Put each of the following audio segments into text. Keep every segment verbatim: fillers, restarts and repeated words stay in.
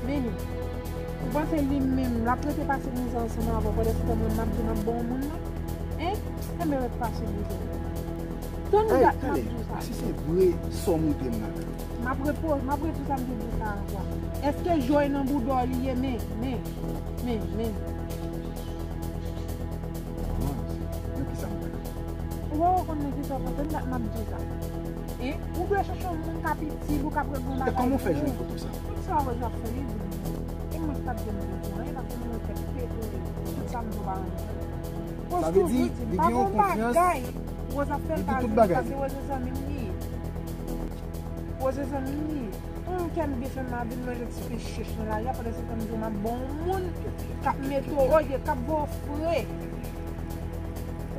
Vini. Ou panse li menm, l ap rete pase mizè ansanm avè w pandan se tan mwen m ap di w m ap bon moun nan? Hein? Enben ret pase mizè. Tann dat m ap di w sa. Si se vre, sa w montre m la. M ap repo-, m ap redi sa m te di w sa ankò. Èske joy nan bouda w li ye? Men, men, men, men. Nan kisa m pral? Ou pa konn nan kisa w pral, tann dat m ap di w sa. Hein? Ou dwe chèche yon moun k ap itil ou, k ap regle yon bagay pou ou. E kòman w fè jwenn foto sa? Tout sa Rose ap fè, li di m. E mwen k t ap di m te di anyen, paske mwen tèt pete, tout sa m di w pa rann kont. Sa vle di, li gen yon konfyans, li di tout bagay. Rose ap fè l pa jwenn, paske Rose zanmi m li ye. Rose zanmi m li ye. Hum, kè m byen fè m ap vin manje ti pechèch nan lari a, pandan se tan m di w m ap bon yon moun k ap mete w, oye, k ap voye w fre.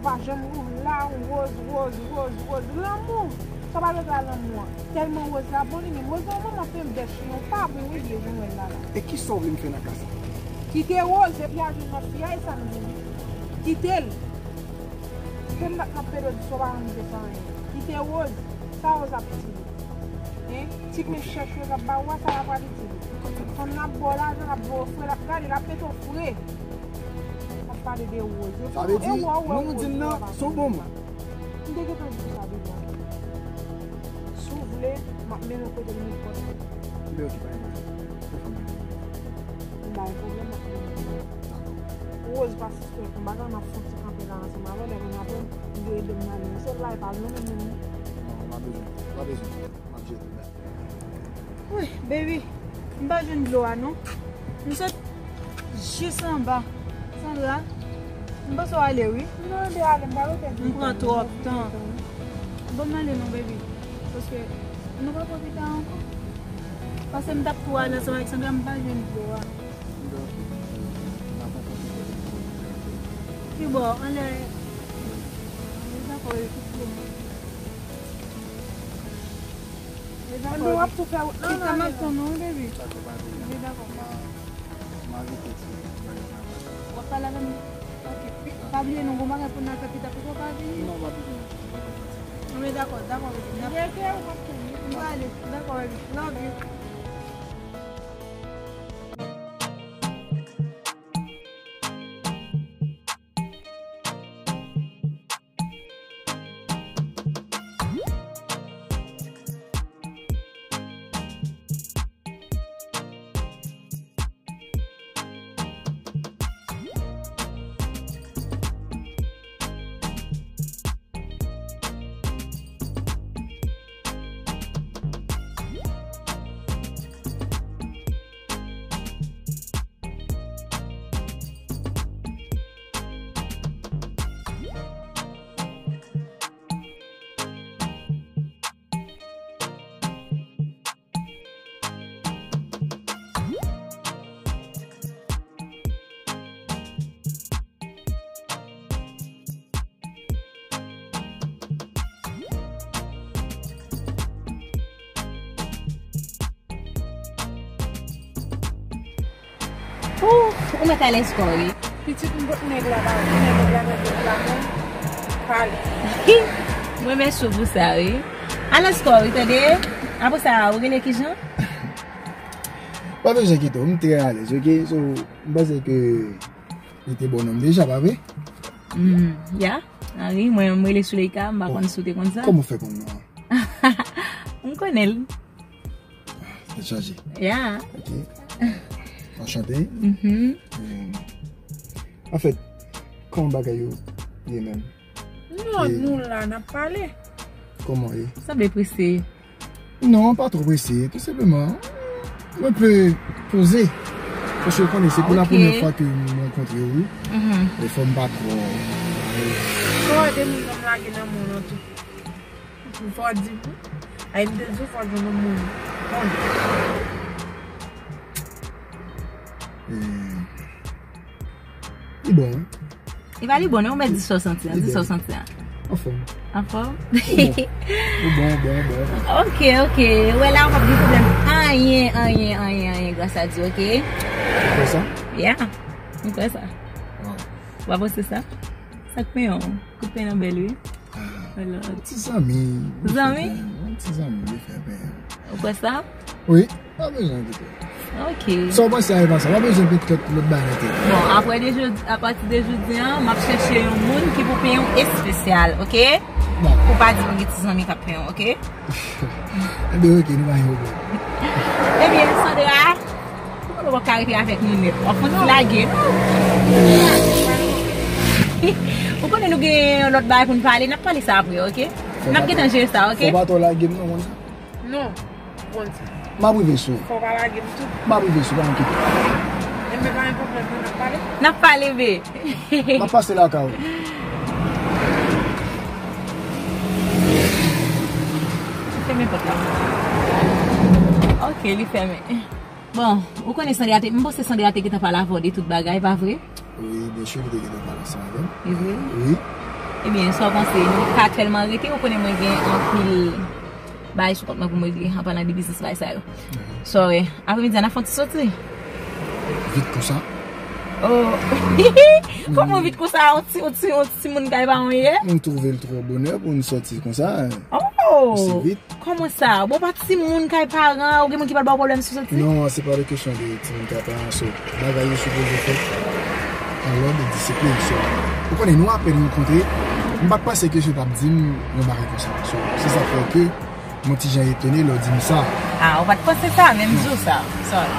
Ou pa janm ou la, ou Rose, Rose, Rose, Rose. Lanmou! Sa pa lòt la lanmou an. Tèlman Rose la bon, li menm Rose la yon manman fenbèch, li yon pa bon, wi, vye jan w wè l la la. E kisa w vle m fè nan ka sa? Kite Rose, epi al jwenn lòt fi a, e sa m di w. Kite l. Se m bat m ap pede w di sa w pa rann kè sa anyen. Kite Rose. Sa Rose ap itil ou? Hein? Ti men chèch yo k ap ba ou a, sa l ap pral itil ou? Fanm nan ap ba w lajan, l ap ba w fre, l ap gade, l ap mete w fre. Ap pale de Rose. Sa vle di, moun ou di m nan, se yon bon moun. M te gentan di w sa deja. Si w vle, m ap mennen w kote l nenpòt. Enben, ok, pa gen pwoblèm. Se fanm nan. M ba l pwoblèm, m ap mennen w. Dakò. Rose pa sistè, m pa gen, m ap fè yon ti kanpe la ansanm avè w, lè m apre, m vire do m m ale. Se la e pa l non, menm, menm. Non, pa bezwen, pa bezwen. M ap jere l. Wi, baby, m pa jwenn dlo a non. M sot jis anba. Sandra, m panse w ale wi. Non, m te ale, m pa rete. M pran twòp tan. Bon, m ale non, baby. Paske nou pa pran pita ankò. Paske m t ap tou ale ansanm avèk Sandra, m pa jwenn dlo a. Pi bò, anlè. Li dakò, li dakò. Anben w ap tou fè wout nan. Pita m ap tann ou, wi, baby. Dakò, pa gen pwoblèm. Li dakò. M a, m a rete ti bagay la. W ap pale avè m? Ok. Pa bliye non, gon bagay pou n al fè pita, pito w pa vini. Non, m ap vini. Anben dakò, dakò, baby. N ap rete, w ap tann. M prale. Dakò, baby. Love you. Ouf, ou mèt alèz kò w wi. Pitit m pot nèg la ba ou, nèg la nan tout la menm. Pale. Mwen remèsye w pou sa wi. Alèz kò w wi, tande. Apre sa, ou rele kijan? Pa bezwen kite w, m trè alèz, ok? So, m panse ke li te bon nonm deja, pa vre? Mm, ya. Anri, mwen, m rele Souleyka, m pa konn si w te konn sa. Kòman w fè konn non an? M konnen l. Tèt chaje. Ya. Ok. Anchante. Mhm. Anfèt, kòman bagay yo ye menm? Non, nou la, n ap pale. Kòman ye? Sanble prese. Non, pa twò prese, tou senpleman. Mwen vle poze. Paske w konnen, se pou la premyè fwa ke m rankontre w, wi. Mhm. E fò m pa twò. Fò de moun nan m lage nan moun an tou. Fò di m. Ay, m te di w fò jwenn yon moun. Bon. E, li bon, wi. E pa li bon, non, ou mèt di sa w santi an, di sa w santi an. Anfòm. Anfòm? Ou bon, ou bon, ou bon, ou bon. Ok, ok. Wè la, ou p ap gen pwoblèm. Anyen, anyen, anyen, anyen, gras a Dye, ok? Ou kwè sa? Ya. M kwè sa. Waw. Ou pa panse sa? Sa k pen an? Kout pen an bèl, wi. Ah, ti zanmi. Zanmi? Ti zanmi, li fè pen. Ou kwè sa? Wi. Pa bezwen kite. Ok. Sa w panse a e pa sa. Pa bezwen met lòt, lòt bagay nan tèt. Bon, apre de jodi, apati de jodi a, m ap chèche yon moun ki pou penyen w espesyal, ok? Bon. Pou pa di m gen ti zanmi k ap penyen w, ok? Ebyen, ok, nou pa gen pwoblèm. Ebyen, Sandra, poukò nou pap ka rete avèk nou nèt? W ap fon ti lage, non? Ou konnen nou gen yon lòt bagay pou n pale, n ap pale sa apre, ok? N ap gentan jere sa, ok? Fò pa twò lage m, non, konn sa. Non, konn sa. M ap rive sou ou. Fò pa lage m tou. M ap rive sou ou, pa enkyete. Enben, pa gen pwoblèm, non, n ap pale. N ap pale, be. M ap pase lakay ou. Li fèmen pòt la. Ok, li fèmen. Bon, ou konnen Sandra te, m panse Sandra te gentan pale avè w de tout bagay, pa vre? Wi, byen si, li te gentan pale ansanm avè m. Li vre? Wi. Ebyen, sa w panse? Nou ka tèlman rete, ou konnen mwen gen anpil bagay sou kont mwen pou m regle, an palan de biznis, bagay sa yo. Mhm. Sorry. Apremidi a, n ap fè yon ti soti. Vit konsa? Oh. Kòman vit konsa? Yon ti, yon ti, yon ti moun kay pa yon ye? M twouve l twò bonè pou n sòti konsa. Oh! Osi vit. Kòman sa? Bon, pa timoun kay paran, ou gen moun ki pral ba w pwoblèm si w soti? Non, se pa de kesyon de timoun kay paran, so, bagay yo sipoze fèt an lòd e disiplin, so, ou konnen nou apèn rankontre, m pa t panse ke se t ap di m yon bagay konsa, so, se sa k fè ke m yon ti jan etone lè w di m sa. Ah, ou pa t panse sa, men m di w sa, sorry.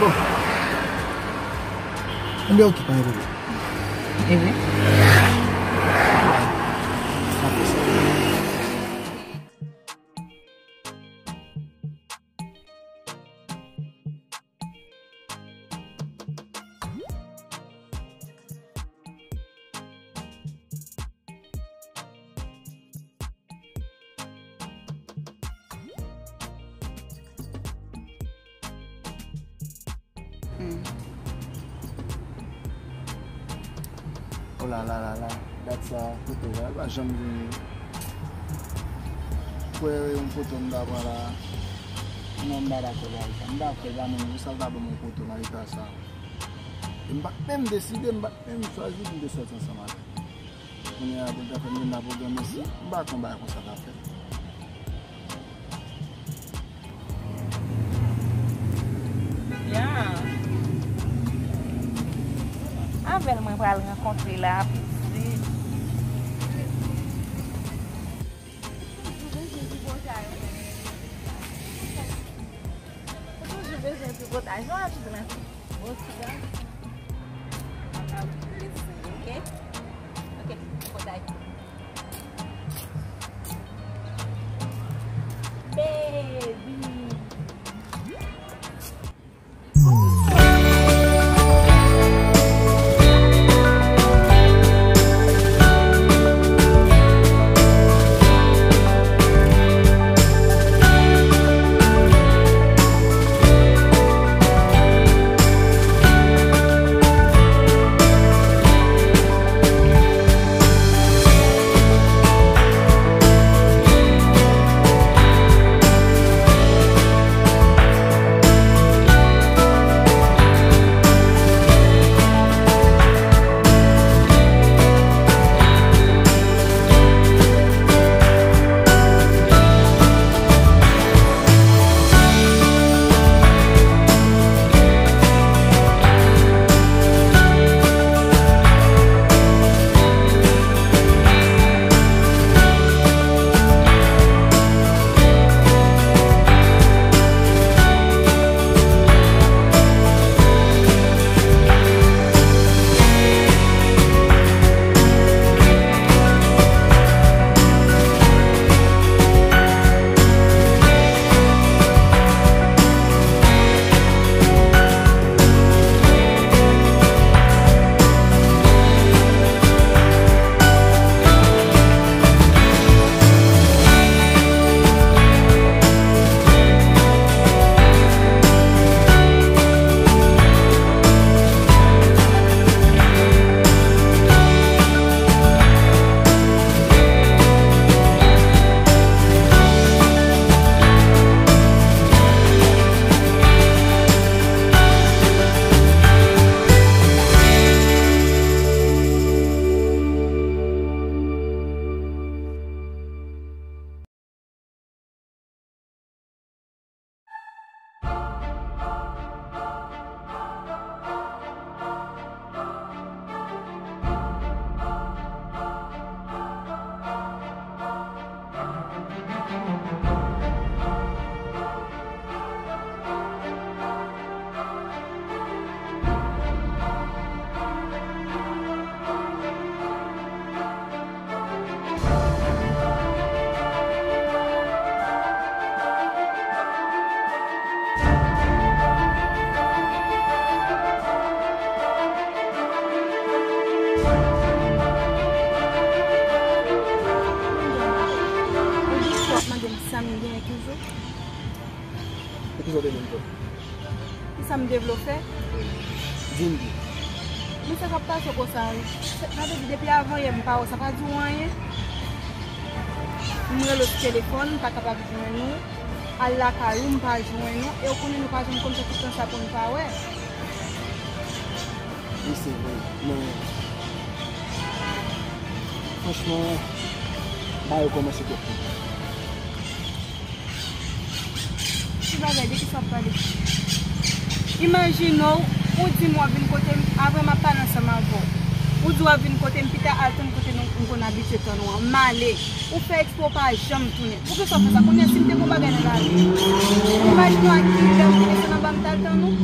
Bon. Enben, ok, pa gen pwoblèm. E vre? Sa fè sa. Hmm. Oh la la la la. Dat sa, kote w al, pa janm vini. Kwè yon foto m ta pran la. Non, m pa dakò avèk sa. M pa kwè pa moun pou sa l ta ban m yon foto nan eta sa. E m pa t menm deside, m pa t menm chwazi pou m te sòti ansanm avè l. Kounye a, pou l ta fè m vin la pwogram isi, m pa konn bagay konsa ta fèt. Ya. Avè l mwen pral rankontre la, pitit. Ou toujou bezwen tripotay, non, a ti gran. Bon, ti gran. Ok? Ok, tripotay. Baby. Devlope? Di m tou. Men sa k ap pase w konsa? Sa, sa vle di depi avan yè m pa wè w, sa pa di w anyen? M rele w sou telefòn, m pa kapab jwenn ou. Al lakay ou, m pa jwenn ou. E w konnen nou pa janm konn fè tout tan sa pou n pa wè. Wi, se vre, men franchman, bagay yo kòmanse twòp konplike. Ki bagay, de kisa w ap pale? Imajine w, ou di m w ap vin kote m, avan m ap pale ansanm avè w. Ou di w ap vin kote m, pita al tann kote nou, m konn abitye tann ou an. M ale. Ou fè eksprè w pa janm tounen. Poukisa w fè sa? Kounye a, si m te gon bagay nan lari, imajine w a kilè m te desann anba m t al tann ou.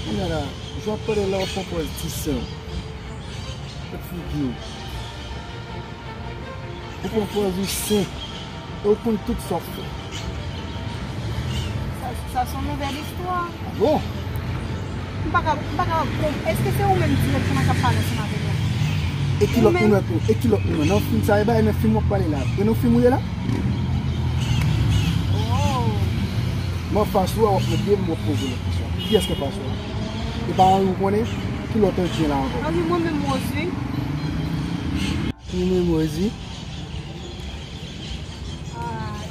Kounye a la, jan w ap pale la, w ap pran pòz ti sen. Kot figi w? Ou pran pòz ou sen. E ou konn tout sa w ap fè. Sa, sa se yon nouvèl istwa. A bon? M pa ka, m pa ka konp-, èske se ou menm dirèkteman k ap pale ansanm avè m la? E ki lòt moun wè tou? E ki lòt moun wè? Nan fim sa, e bagay nan fim w ap pale la. E nan fim ou ye la? Oh. M anfas ou a, w ap mande m, w ap poze lòt kesyon. Kiyès ki anfas ou a? E pa Henry ou konnen? Ki lòt Henry ki gen la ankò? Henry, mwen menm Rose wi. Mwen menm Rose wi. Ah,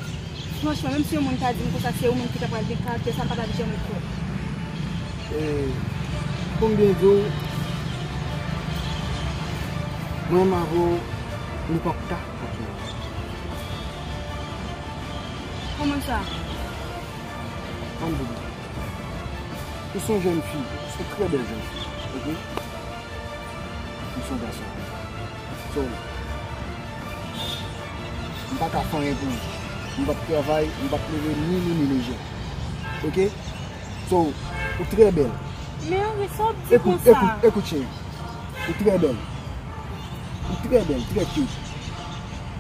franchman, menm si yon moun ta di m konsa se ou menm ki ta pral gen karaktè sa, m pa t ap janm kwè. E, pou m byen di w, mwen menm avè w, nou p ap ka kontinye. Kòman sa? Ann di w. Ou se yon jèn fi, ou se yon trè bèl jèn fi, oke? M se yon gason. So, m pa ka fè anyen pou ou. M p ap travay, m p ap leve ni lou ni lejè. Oke? So, ou trè bèl. Men Henry, sa w ap di konsa? Ekout, ekout, ekout, cheri. Ou trè bèl. Ou trè bèl, trè cute.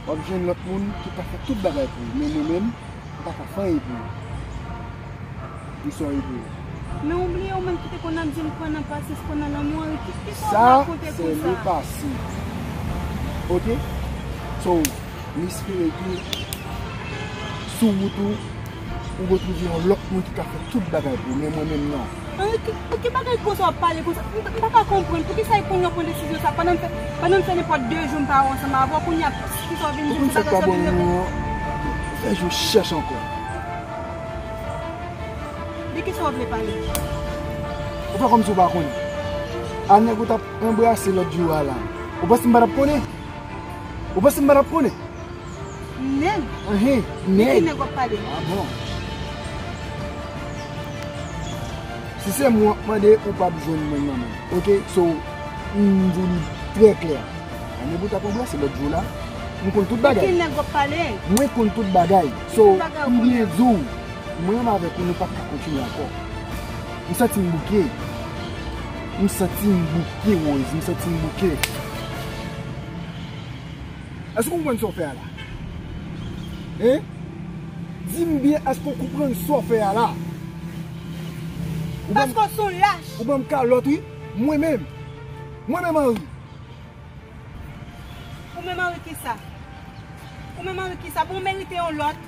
W ap jwenn lòt moun ki ka fè tout bagay pou ou. Men mwen menm, m pa ka fè anyen pou ou. M sorry pou ou. Men ou bliye ou menm ki te konn ap di m kwè nan pasyans, kwè nan lanmou, Henry, ki, ki sa w rakonte konsa? Sa, se le pase. Oke? So, m espere ke sou wout ou, ou retwouve yon lòt moun ki ka fè tout bagay pou ou, men mwen menm non. Henry, ki, ki bagay konsa w ap pale konsa? M, m pa ka konprann poukisa e kounye a w pran desizyon sa, pandan m fè, pandan m fè nenpòt de jou m pa wè w ansanm avè w, kounye a, kisa w vin di m, se bagay sa w vin repete? Ou fè je w chèch ankò. De kisa w vle pale? Ou fè kòmsi w pa konnen. A nèg ou t ap anbrase lòt jou a la. Ou panse m pa t ap konnen? Ou panse m pa t ap konnen? Nèg? Enhen, nèg. De ki nèg w ap pale? A bon. Si se mwen w ap mande, ou p ap jwenn mwen nan men. Oke? So, m di w li trè klè. A nèg ou t ap anbrase lòt jou la, m konn tout bagay. De ki nèg w ap pale? Mwen konn tout bagay. So, m byen di w, mwen menm avèk ou, nou p ap ka kontinye ankò. M santi m bouke. M santi m bouke, Rose. M santi m bouke. Èske w konprann sa w fè a la? Hein? Di m byen, èske w konprann sa w fè a la? Ou ban m, paske w se yon lach. Ou ban m kalòt, wi. Mwen menm. Mwen menm, Henry. Ou menm Henry kisa? Ou menm Henry kisa? Bon, w merite yon lòt.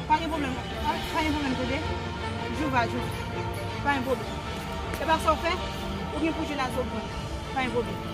Pa gen pwoblèm. Pa, pa gen pwoblèm, tande. Jou va jou. Pa gen pwoblèm. E pa sa w fè? Ou gen pou jwe la zo pran. Pa gen pwoblèm.